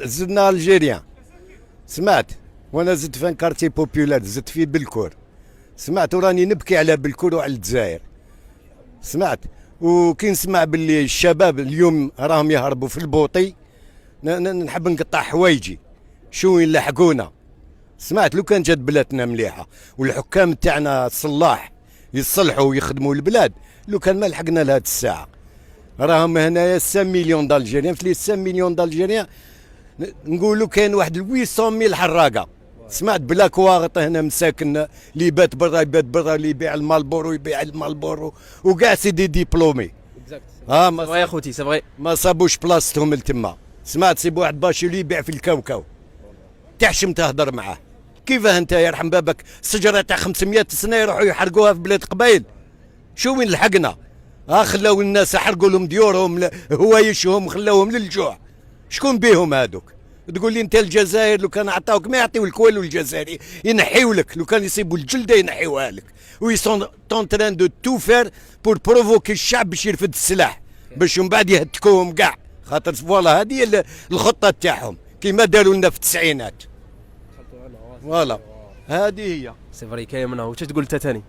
زدنا algérien، سمعت؟ وانا زدت في quartier populaire، زدت في بلكور، سمعت؟ وراني نبكي على بلكور وعلى الجزائر، سمعت؟ وكي نسمع باللي الشباب اليوم راهم يهربوا في البوطي نحب نقطع حوايجي. شو وين لحقونا؟ سمعت؟ لو كان جات بلادنا مليحة والحكام تاعنا صلاح يصلحوا ويخدموا البلاد، لو كان ما لحقنا لهذه الساعه. راهم هنايا 5 millions d'Algériens، في les 5 millions d'Algériens نقولوا كاين واحد 800 mille حراقه، سمعت؟ بلا كواغط هنا مساكن، اللي يبات برا يبات برا، اللي يبيع المالبورو يبيع المالبورو، وكاع c'est des diplômés ها ما vrai يا خوتي، c'est vrai. ما صابوش بلاصتهم لتما، سمعت؟ تصيب واحد bachelier يبيع في الكاوكاو، تحشم تهضر معاه. كيفاه انت يرحم بابك شجرة تاع 500 سنة يروحوا يحرقوها في بلاد قبايل؟ شو وين لحقنا؟ ها خلاو الناس، حرقوا لهم ديورهم، هوايشهم، خلاوهم للجوع. شكون بيهم هادوك؟ تقول لي انت الجزائر لو كان عطاوك، ما يعطيو لك والو. الجزائري ينحيو لك، لو كان يصيبوا الجلدة ينحيوها لك. و ils sont en train de tout faire pour provoquer الشعب باش يرفد السلاح، باش من بعد يهتكوهم كاع، خاطر voilà هذه هي الخطة تاعهم، كيما داروا لنا في التسعينات. voilà هذه هي. c'est vrai، كاين منها. واش تقول انت ثاني؟